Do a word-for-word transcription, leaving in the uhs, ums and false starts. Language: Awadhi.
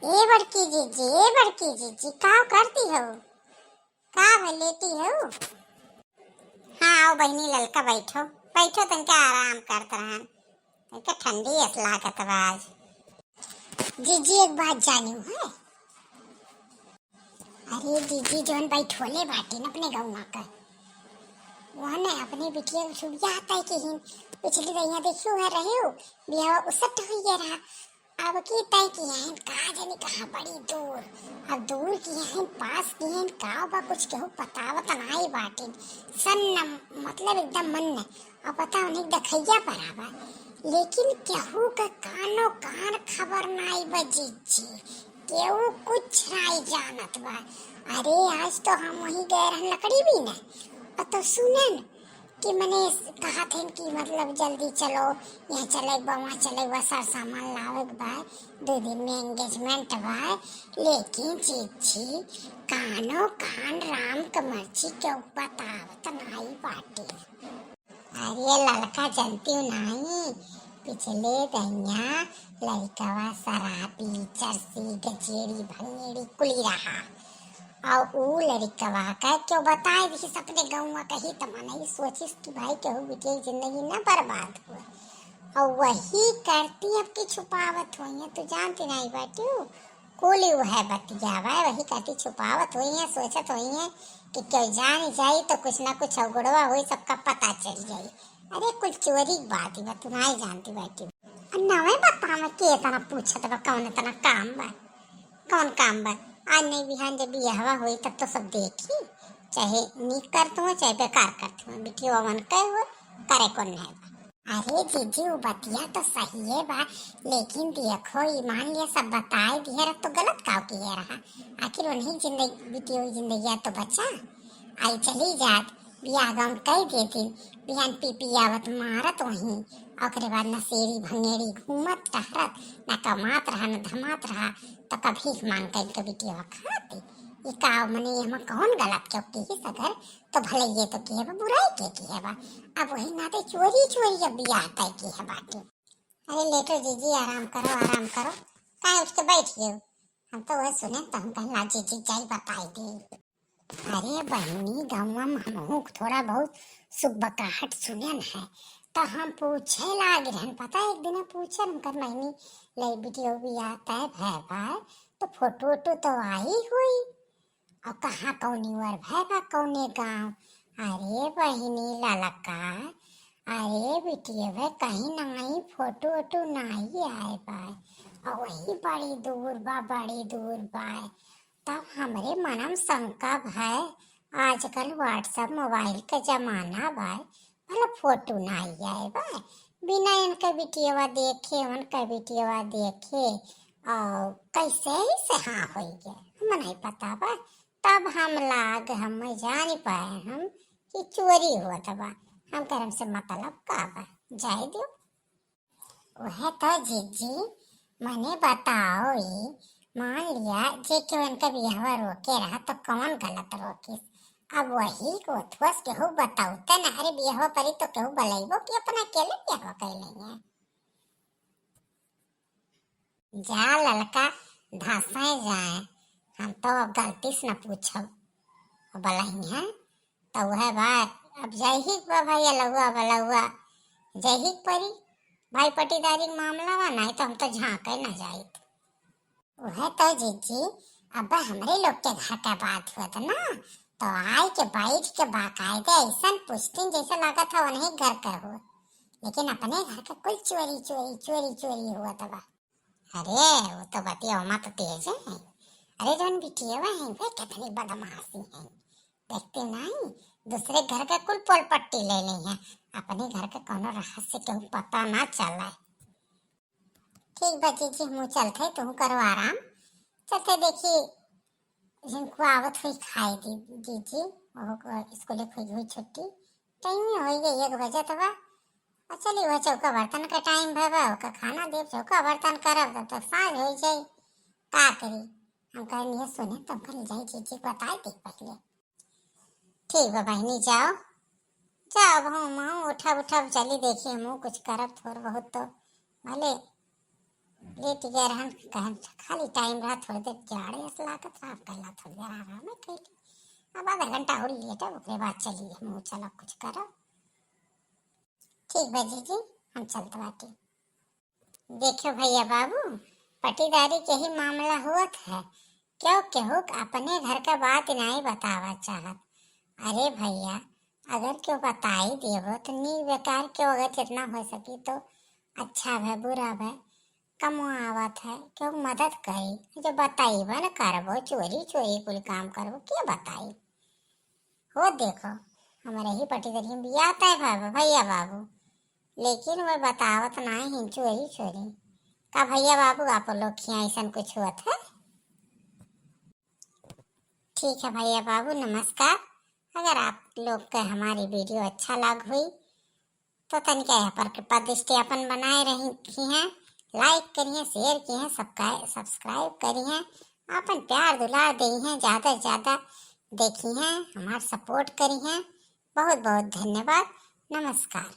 ए बड़की जीजी, ए बड़की जीजी, का करती हो? का भले लेटी हो? हाँ, आओ बहिनी ललका, बैठो, बैठो, तनका आराम करत रहन, तनका ठंडी अस लागत बा आज। जीजी, एक बात जानियो है? अरे जीजी, जौन बैठोले बाटिन अपने गौवा का, वहने अपने बिटिया के सुबिया तय किहिन। पिछली दइया देखियो है रहे हो, बियाह उसट हुई गया रहा। अब की तय किहिन, का जानी कहाँ बड़ी दूर। अब दूर किहिन, पास किहिन, का बा कुछ केहू बतावत नाई बाटिन। सन्न, मतलब एकदम मन्न। अब पता उन्हें देखैया पर आवा, लेकिन केहू के कानो कान खबर नाई बा जीजी, केहू कुछ नाई जानत बा। अरे आज तो हम वहीं गए रहन लकड़ी बीने, और तो सुनेन कि मने कहत हन कि मतलब जल्दी चलो, यहाँ चले बा, वहाँ चले बा, सर सामान लावे के बा, दो दिन में एंगेजमेंट बा। लेकिन जीजी, कानो कान राम के मर्जी केहू बतावत नाई बाटे। अरे ललका, जनती नाई, पिछले दइया लड़कवा शराबी, चरसी, गजेड़ी, भंगेड़ी कुली रहा। और ऊ लड़कवा का क्यों बताए दिस अपने गौवा कही, त मनई सोचिस कि भाई केहू बिटिया की जिंदगी ना बर्बाद हुए। और वही करती अब की छुपावत हुई है, तू जानती नाई बाटू। कुल उहे बतिया बा, वही खातिर छुपावत होइहैं, सोचत होइहैं कि केहू जान जाई तो कुछ ना कुछ अवगुड़वा होई, सबका पता चल जाई। अरे कुल चोरी के बात ही बा, तू नाई जानती बाटी। और नवे बता में के इतना पूछत बा, कौन इतना काम बा, कौन काम बा? आज नहीं बिहान जब बियाहवा होई तब तो सब देखी, चाहे नीक करत हो चाहे बेकार करत हो, बिटिया वन कहे हो, करे कौन है बा। अरे जीजी, उ बतिया तो सहिए बा, लेकिन देखो, ई मान लिया सब बताए दिहे रह तो गलत काव किहे रहा। आखिर उन्हीं जिंदगी, बिटियो जिंदगिया तो बचा। आई चली जात, बियाह गौन कई देती, बिहान पी पी आवत मारत वहीं, ओकरे बाद नशेड़ी भंगेड़ी घूमत टहरत, न कमात रहा न धमात रहा, तो कभी मांग कर इनके बिटिया खाती। ये का मने, ये हम कौन गलत क्यों की सगर? तो भले ये तो किहे बा, बुराई के किहे बा। अब वही नाते चोरी चोरी अब बियाह तय किहे बाटे। अरे लेटो जीजी, आराम करो, आराम करो। काहे उठ के बैठ गए? हम तो वह सुने तो हम कहला जीजी जाई बताई दे। अरे बहिनी, गौवा में हमहू थोड़ा बहुत सुख बकाहट सुनेन है, तो हम पूछे लाग रहन। पता एक दिन पूछे, हम कर महीनी ले बिटियो बियाह तय भय भाई, तो फोटो वोटो तो आई हुई। और कहाँ कौनी ओर भय बा, कौने गाँव? अरे बहिनी ललका, अरे बिटिया बे, कहीं नाई फोटो वोटो नाई आए बा। और वही बड़ी दूर बा, बड़ी दूर बा। तब हमरे मनम शंका भय, आजकल WhatsApp मोबाइल के जमाना बा, भला फोटो नाई आए बा, बिना इनके बिटियवा देखे, उनके बिटियवा देखे, और कैसे ही से हाँ होई गए, हम नहीं पता बा। तब हम लाग, हम जान पाए हम कि चोरी होत बा, हम करम से मतलब का बा, जाए दियो। वह तो जीजी, मने बताओ ई, मान लिया जे केहू इनका बियाहवा रोके रहा तो कौन गलत रोकिस? अब वही को थोस केहू बताओ त ना, अरे बियाहवा परी तो केहू बलैबो कि अपना अकेले बियाहवा कैले हैं। जा ललका, धसाए जाए, हम तो अब गलती से न पूछब, अब बलैहें। तो वह बा, अब जैहिक बा भैया लउआ बलउआ, जैहिक परी भाई पटीदारी के मामला बा, नहीं तो हम तो झांके न जाइत। वह तो जीजी, अब हमरे लोग के घर का बात हुआ था ना, तो आए के बैठ के बाकायदे ऐसन पूछतीन जैसे लागत है उन्हीं घर का हो, लेकिन अपने घर का कुल चोरी चोरी चोरी चोरी हुआ था बा। अरे वो तो बतिया ओमा तो तेज है। अरे जौन बिटिया है वे कितनी बदमाशी है, देखती नहीं, दूसरे घर का कुल पोल पट्टी ले ली है, अपने घर का कोनो रहस्य केहू पता ना चला। ठीक बा जीजी, हमहू चलत है, तुहू करो आराम। चलते देखी, जिनको आवत हुई खाए दी जीजी, वो स्कूले खुज हुई छुट्टी, टाइम ही होई गई एक बजे तो बा। और चली वह चौका बर्तन का टाइम भवा, ओका खाना देब, चौका बर्तन करब, तब तक साँझ होई जाई। का करी? हम कहनी है सुने, तब कहल जाई जीजी बताए दे पहले। ठीक बा बहिनी, जाओ, जाओ, अब हम, हम उठब, उठब, चली देखी, हमहू कुछ करब थोड़ बहुत तो, भले लेट गए रहन, कहन खाली टाइम रहा, थोड़ी देर जाड़े अस लागत रहा, हम कहला थोड़ी देर आराम कैली। अब आधा घंटा और लेटब, ओकरे बाद चली हम, चलो कुछ करब। ठीक बा जीजी, हम चलत बाटी। देखो भैया बाबू, पटीदारी के ही मामला होत है, क्यों केहू के अपने घर का बात नहीं बतावा चाहत। अरे भैया, अगर क्यों बताई देबो तो नी बेकार, क्यों अगर जितना हो सकी तो अच्छा भय बुरा भय कमो आवत है, क्यों मदद करी, जो बताई बन करबो, चोरी चोरी कुल काम करबो, के बताई? हो देखो, हमरे ही पटीदारी में बियाह तय भय बा भैया बाबू, लेकिन वो बतावत नाहीं चोरी चोरी। का भैया बाबू आप लोग के यहाँ ऐसन कुछ होत है? ठीक है भैया बाबू, नमस्कार। अगर आप लोग के हमारी वीडियो अच्छा लाग हुई तो तनिका यहाँ पर कृपा दृष्टि अपन बनाए रखी हैं, लाइक करिए, शेयर किए, सबका सब्सक्राइब करिए, अपन प्यार दुलार दी हैं, ज़्यादा से ज़्यादा देखी हैं, हमार सपोर्ट करी हैं। बहुत बहुत धन्यवाद। नमस्कार।